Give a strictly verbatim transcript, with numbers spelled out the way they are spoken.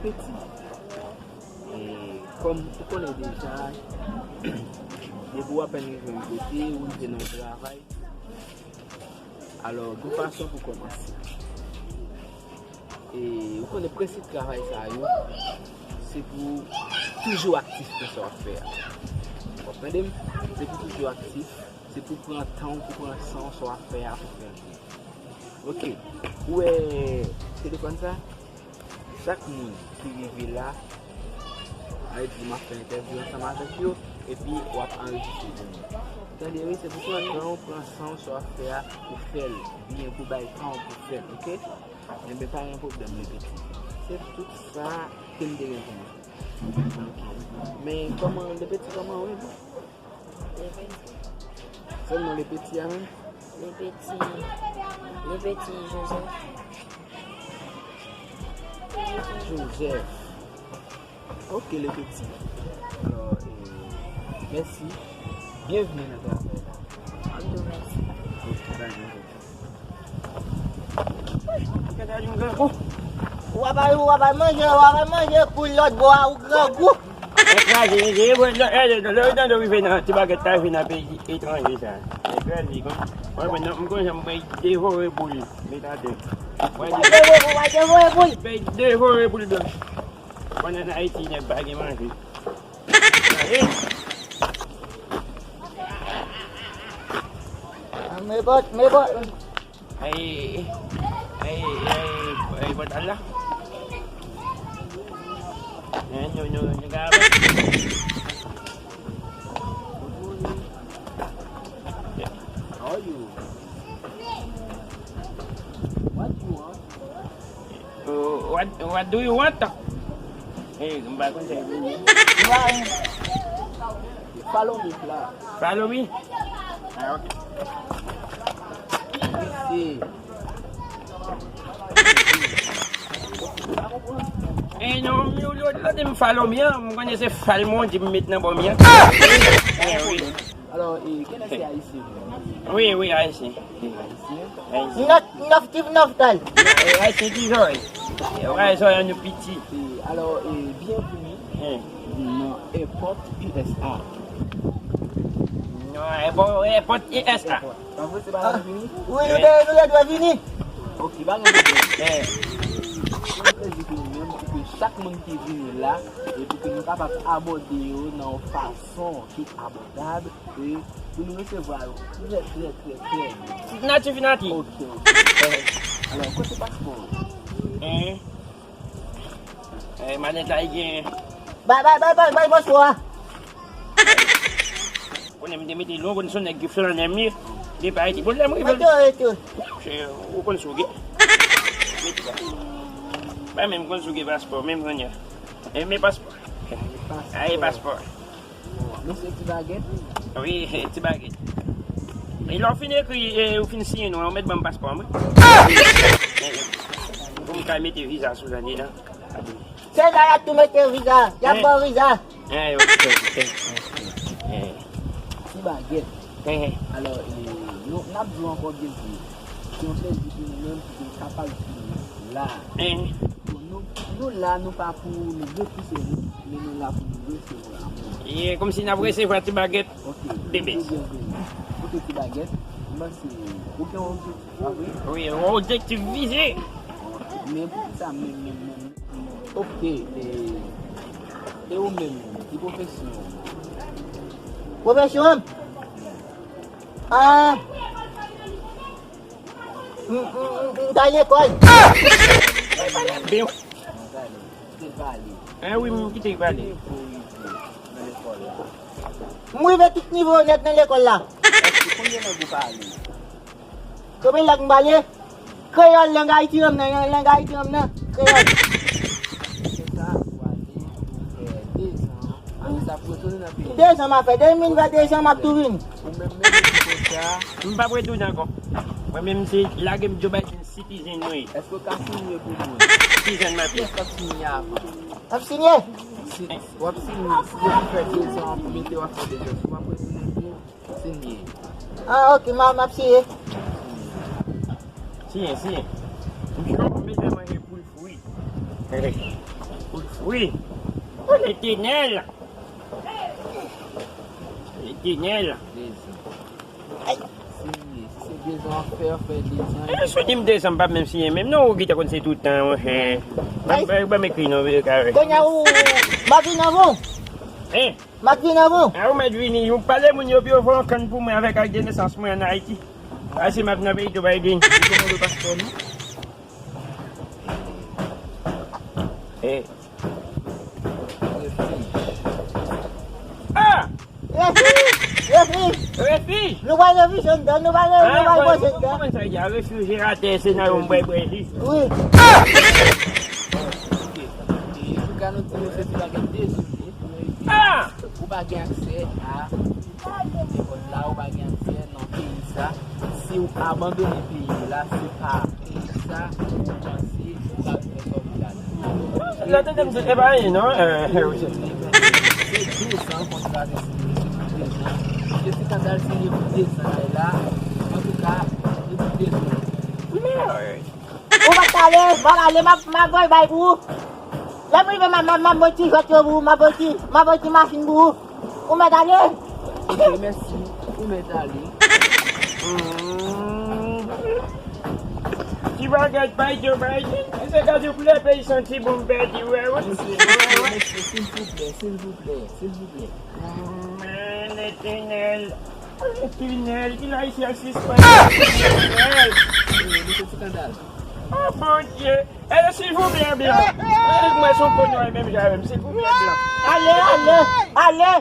Piti. E kòm ou konnen deja, depi w apèn rive yon kote, ou rive nan yon travay, alò, gen fason pou kòmanse. E ou konnen prensip travay sa yo, se pou toujou aktif nan sa w ap fè a. W ap tande m? Se pou toujou aktif, se pou pran tan w, pou pran san w, sa w ap fè a, pou fè l byen. Ok, ou wè telefòn sa? Chak moun ki rive la, sa vle di m ap fè entèvyou ansanm avèk yo, epi w ap anrejistre pou mwen. Tande wi, se pou pran tan w, pran san w, sa w ap fè a, pou fè l byen, pou bay tan w pou fè l, ok? Enben, pa gen pwoblèm, Lepeti. Se tout sa ke m te gen pou mwen. Ok. Men, kòman, Lepeti, kòman w ye? Lepeti. Se non Lepeti a menm? Lepeti. Lepeti Joseph. Joseph. Ok, Lepeti. Alò, e, mèsi. Byenveni nan travay la. M tou mèsi. Ok, pa gen pwoblèm. Gade yon grangou. Ou ap al, ou ap al manje, ou ap al manje pou lòt bò a, ou grangou. Ekraze, mezye, e, lè, lè, lè, lè, lè, lè rive nan ti bagèt la, rive nan peyi etranje sa. Ekraze, kon. Mwen, mwen, mwen, mwen, mwen devore boul, met atè. Mwen, mwen devore, mwen devore boul. Mwen devore boul blanch. Pandan nan Ayiti, nèg pa gen manje. Gade. Ah, men bòt, men bòt. Ay, ay, ay, ay, pòtal la. Eh, nou, nou, nou ka avè. How are you? What you want? Uh, what, what do you want? Eh, m pa konn sa yo di. Follow me, la. Follow me? Ah, ok. Isi. Eh, non, m yo, yo, yo di m follow me an, m konnen se fal mwen di m met nan bò m an. Eh, wi. Alò, e, kenèg se ayisyen vre? Wi, wi, ayisyen. Ayisyen? Ayisyen. Not, not Steve Noftal. E, ayisyen ki zòrèy. E, wè, zòrèy nou piti. E, alò, e, byenvini nan èpòt U S A. Nan èpò-, èpòt U S A. Èpòt. Pa vre, se pa la nou vini? Wi, nou te, nou te dwe vini. Ok, pa gen pwoblèm. Eh. Se yon plezi pou nou menm, pou ke chak moun ki vini la, e pou ke nou kapab abòde yo nan yon fason ki abòdab, e pou nou resevwa yo trè, trè, trè, trè byen. Finati, finati. Ok, ok. Alò, kote paspò w? Hein? Eh, malèt la, li gen. Bay, bay, bay, bay, bay paspò a. Konnen m te mete lwen, konnen se yon nèg ki flannè m ye. Depi Ayiti, bon, lè m rive. Mete, mete. Ou konn si w gen. Mete la. Bay, menm konn si w gen paspò, menm kounye a. E men paspò. Aye, paspò. Mesye Ti Bagèt? Wi, Ti Bagèt. E lè w fin ekri, e, ou fin siyen non an, ou mèt ban m paspò mwen. E, e, pou m ka mete viza sou la, li la. Se la y ap tou mete viza. Y ap ban viza. E, ok, ok. E. Ti Bagèt. E. Alò, e, nou, n ap di w ankò byenvini. Se yon plezi pou nou menm pou nou kapab vini la. E. Bon, nou, nou la, nou pa pou nou repouse moun, men nou la pou nou resevwa moun. E, kòmsi n ap resevwa Ti Bagèt. Ok, bebe. Ou byenveni. Ok, Ti Bagèt, m panse ou gen yon objektif, pa vre? Wi, yon objektif vize. Ok, men poukisa menm, menm, menm, menm? Ok, e, e ou menm, ki pwofesyon w? Pwofesyon m? Ah. M, m, m, m t al lekòl. Ben. Te pale. Eh wi, m kite l pale. M rive tout nivo nèt nan lekòl la. Èske konbyen lang ou pale? Konbyen lang m pale? Kreyòl, lang Ayiti an m nan, lang Ayiti an m nan, kreyòl. Apre sa, ou ale, ou fè dezan. Apre sa, pou retounen nan peyi. Dezan m ap fè, depi m vin fè dezan, m ap tou vini. Ou menm menm, ou di konsa. M p ap retounen ankò. Mwen menm, se lage m Joe Biden. Citizen nou ye. Èske w ka sinye pou mwen? Citizen m ap ye. Kiyès k ap sinye avan? W ap sinye? Si, w ap sinye, si yo fè dezan, pou mete w ap fè dezan. Si w ap retounen tou, sinye. Ah, ok, m a, m ap sinye. Sinye, sinye. M chòk, m bezwen manje poul fri. Poul Wi. O Letènèl. Letènèl. Dezan. Si, si se dezan w ap fè, fè dezan. E sou di m dezan, m p ap menm siyen menm non, ou gentan konn se tout tan, monchè. Ban m ekri non, vye kare. Kounye a ou, m ap vin avè w. Hein? M ap vin avè w. A ou mèt vini, ou pale moun yo pou yo fè yon kann pou mwen avèk ak de nesans mwen ann Ayiti. Pase m ap nan peyi Joe Biden. Ou konnen le pastè non? Eh. Refij. Ah! Refij! Refij! Refij! Nou pral refij anndan, nou pral, nou pral poze anndan. Kòman sa ye? Refijye atè, se nan yon bwè bwè li. Wi. Ok. E, pou ka nou di nou se ti bagay dezole. Ah! Ou pa gen aksè a lekòl la, ou pa gen aksè nan peyi sa. Si w abandone peyi w la, se pa peyi sa ou panse ou ka tounen sòti ladan. La tande m di, e pa anyen non, euh, Harry. Se dezan kontra de sivil, se pou dezan. Mesye Sikandal, se li pou dezan la, antouka, li pou dezan. Merde. Ou mèt ale, m ap ale, m ap, m ap voye bay pou ou. Lè m rive, m ap, m ap, m ap voye ti jwèt yo pou ou, m ap voye ti, m ap voye ti machin pou ou. Ou mèt ale. Ok, mèsi. Ou mèt ale. Hmm. Ti bagay bay Joe Biden. Se gade koulè peyi santi bon m pèdi, wè, wè. Mesye, mesye, silvouplè, silvouplè, silvouplè. Men, Letènèl, Letènèl, ki la isi a sispann. Letènèl. Eh, mesye Sikandal. Oh, Bondye. Eh, silvouplè, blan. Eh, mwen se yon po nwa menm jan avè m, silvouplè, blan. Ale, ale, ale.